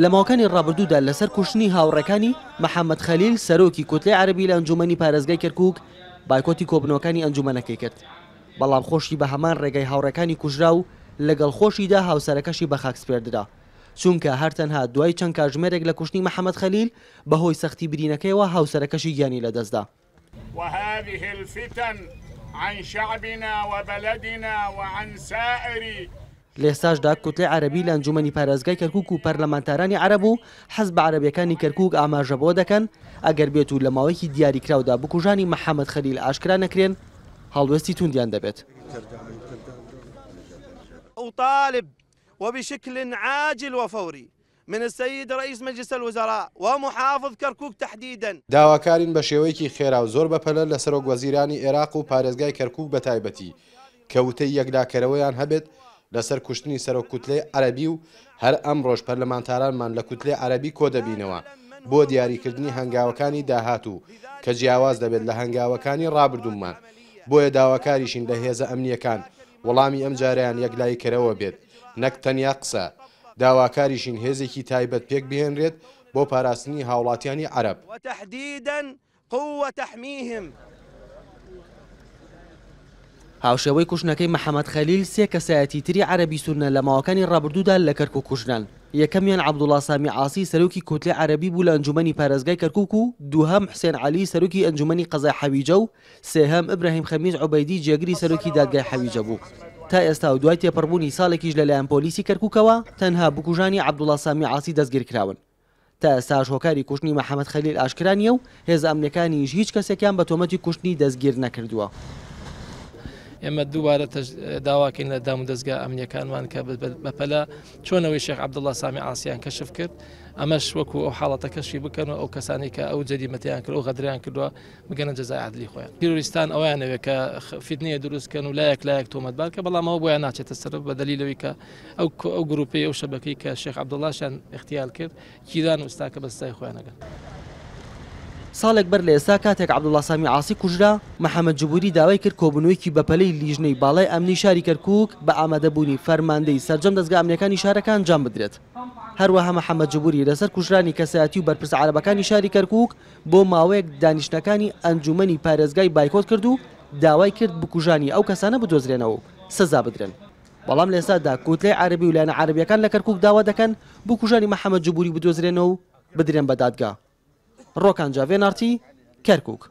لە ماوەکانی ڕابردوودا لەسەر کوشتنی هاوڕێکانی، محەمەد خەلیل، سەرۆکی کوتلەی عەرەبی لە ئەنجوومەنی پارێزگای کەرکووک، بایکۆتی کۆبوونەوەکانی ئەنجوومەنەکەی کرد. بەڵام خۆشی بە هەمان ڕێگای هاوڕێکانی کوژرا و لەگەڵ خۆشیدا هاوسەرەکەشی بە خاک سپێردرا. چونکە هەر تەنها دوای چەند کاژمێرێک لە کوشتنی محەمەد خەلیل، بەهۆی سەختی برینەکەیەوە هاوسەرەکەشی گیانی لەدەستدا. وهذه الفتن عن شعبنا وبلدنا وعن سائر. لە ئێستاشدا کوتلەی عەرەبی لە ئەنجومەنی پارێزگای کەرکوک و پەرلەمانتارانی عەرەب و حزبە عەرەبیەکانی کەرکوک ئاماژە بەوە دەکەن ئەگەر بێت و لە ماوەیەکی دیاریکراودا بکوژانی محەمەد خەلیل ئاشکرا نەکرێن هەڵوێستی توندیان دەبێت. اطالب وبشکل عاجل وفوری من السید رئیس مجلس الوزراء ومحافظ کرکوک تحدیدا. داواکارین بە شێوەیەکی خێرا و زۆر بەپەلە لە سەرۆک وەزیرانی ئێراق و پارێزگای کەرکوک بە تایبەتی کە وتەی یەکلاکەرەوەیان هەبێت لەسەر کوشتنی سەرۆک کوتلەی عەرەبی و هەر ئەمڕۆش پەرلەمانتارانمان لە کوتلەی عەرەبی کۆدەبینەوە بۆ دیاریکردنی هەنگاوەکانی داهاتوو کە جیاواز دەبێت لە هەنگاوەکانی ڕابردووممان بۆیە داواکاریشین لە هێزە ئەمنییەکان وەڵامی ئەمجارەیان یەکلاییکەرەوە بێت نەک تەنیا قسە، داواکاریشین هێزێکی تایبەت پێکبهێنرێت بۆ پاراستنی هاوڵاتیانی عەرەب. وتحدیدا قوە تحمیهم. هاوشێوەی کوشتنەکەی محەمەد خەلیل، سێ کەسایەتی تری عەرەبی سوننە لە ماوەکانی ڕابردوودا لە کەرکوک کوژران. یەکەمیان عەبدوڵا سامی عاسی سەرۆکی کوتلەی عەرەبی بوو لە ئەنجومەنی پارێزگای کەرکوک و دووهەم حوسێن عەلی سەرۆکی ئەنجومەنی قەزای حەویجە و سێهەم، ئیبراهیم خەمیس عوبەیدی جێگری سەرۆکی دادگای حەویجە بوو. تا ئێستا و دوای تێپەڕبوونی ساڵێکیش لەلایەن پۆلیسی کەرکوکەوە تەنها بکوژانی عەبدوڵا سامی عاسی دەستگیرکراون. تا ئێستاش هۆکاری کوشتنی محەمەد خەلیل ئاشکرا نییە و هێزە ئەمنییەکانیش هیچ کەسێکیان بە تۆمەتی کوشتنی دەستگیر نەکردووە. ئێمە دووبارە داواکەین لە دامودەزگا ئەمنییەکانمان کە بەپەلە چۆن ئەوەی شێخ عەبدوڵا سامی عاسیان کەشف کرد ئەمەش وەکو ئەو حاڵەتە کەشفی بکەن و ئەو کەسانەی کە ئەو جەریمەتەیان کرد ئەو غەدرەیان کردووە بگەنە جەزای عەدلی خۆیان. تیرۆریستان ئەوەیان ئەوێ کە فیتنەیە دروست کەن و لایەک لایەک تۆمەتبار کە بەڵام ئەوە بۆیان ناچێتە سەر بە دەلیلەوەی کە ئەو ئەو گروپەی ئەو شەبەکەی کە شێخ عەبدوڵاشیان اغتیال کرد گیران و ئێستاکە بە سزای خۆیان ئەگەن. ساڵێک بەر لە ئێستا کاتێک عەبدوڵا سامی عاسی کوژرا، محەمەد جبوری داوای کرد کۆبوونەوەیەکی بەپەلەی لیژنەی باڵای ئەمنی شاری کەرکوک بە ئامادەبوونی فەرماندەی سەرجەم دەزگا ئەمنییەکانی شارەکە ئەنجام بدرێت. هەروەها محەمەد جبوری لەسەر کوژرانی کەسایەتی و بەرپرسە عەرەبەکانی شاری کەرکوک بۆ ماوەیەک دانیشتنەکانی ئەنجومەنی پارێزگای بایکۆت کرد و داوای کرد بکوژانی ئەو کەسانە بدۆزرێنەوە و سزا بدرێن. بەڵام لە ئێستادا کوتلەی عەرەبی و لایەنە عەرەبییەکان لە کەرکوک داوا دەکەن بکوژانی محەمەد جبوری بدۆزرێنەوە و بدرێن بە دادگا. ڕۆکان جاڤێن ئاڕتی، کەرکوک.